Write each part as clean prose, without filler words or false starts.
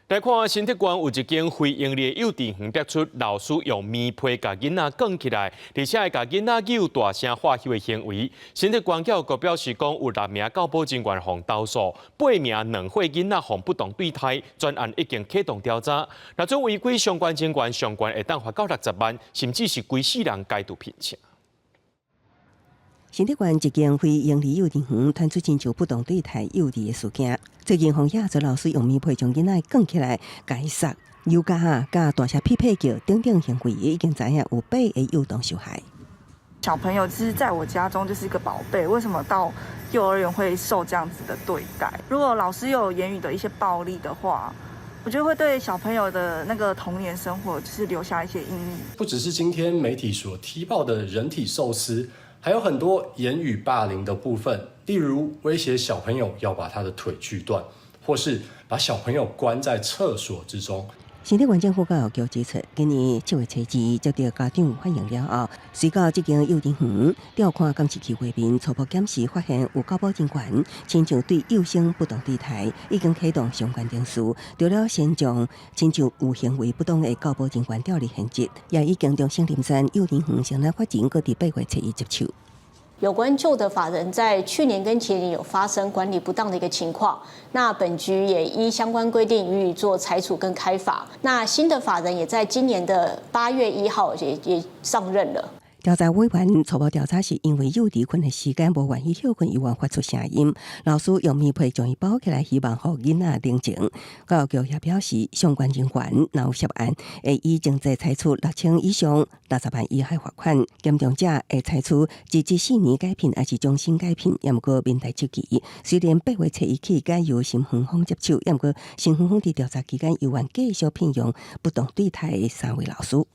來看新竹縣有一間非營利幼稚園，爆出老師用棉被共囡仔捲起來，而且會共囡仔搝大聲喝翕的行為。新竹縣教育局表示講，有六名教保人員予投訴，八名2歲囡仔予不當對待，專案已經啟動調查。若準違規相關人員，上懸會當罰到60萬，甚至是規世人解除聘請。新竹縣一間非營利幼稚園傳出親像不當對待幼兒的事件。最近，予野做老師用棉被將囡仔捲起來，共伊捒、搝跤仔，佮大聲屁屁叫等等行為，已經知影有八个幼童受害。小朋友其實在我家中就是一個寶貝，為什麼到幼兒園會受這樣子的對待？如果老師有言語的一些暴力的話，我覺得會對小朋友的那個童年生活就是留下一些陰影。不只是今天媒體所踢爆的人體壽司，還有很多言語霸凌的部分，例如威脅小朋友要把他的腿鋸斷，或是把小朋友關在廁所之中。新竹縣政府教育局指出，今年7月初二接到家長反映了後，隨到這間幼稚園調看監視器畫面，初步檢視發現有教保人員親像對幼生不當對待，已經啟動相關程序，除了先將親像有行為不當的教保人員調離現職，也已經將聖林山幼稚園成立法人閣佇8月初一接手。有關舊的法人在去年跟前年有發生管理不當的一個情況，那本局也依相關規定予以做裁處跟開罰。那新的法人也在今年的8月1號也上任了。調查委員初步調查是因為幼兒睏的時間無願意歇睏，猶原發出聲音，老師用棉被將伊包起來，希望予囡仔冷靜。教育局也表示，相關人員若有涉案，會依情節採處6000以上60萬以下罰款；嚴重者會採處一至四年解聘，抑是終身解聘。也毋過明代出期，雖然8月初一起改由新園方接手，也毋過新園方佇調查期間猶原繼續聘用不當對待的三位老師。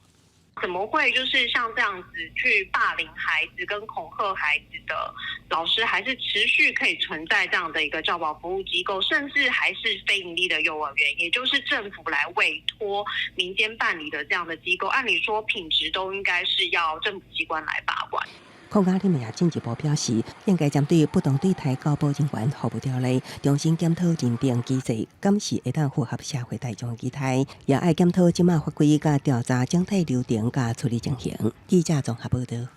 怎麼會就是像這樣子去霸凌孩子跟恐嚇孩子的老師，還是持續可以存在這樣的一個教保服務機構，甚至還是非營利的幼兒園，也就是政府來委託民間辦理的這樣的機構，按理說品質都應該是要政府機關來把關。控家裡面也進一步表示，應該針對不當對待教保人員服務條例，重新檢討認定機制，敢是會當符合社會大眾期待，也愛檢討這馬法規佮調查整體流程佮處理情形。記者綜合報道。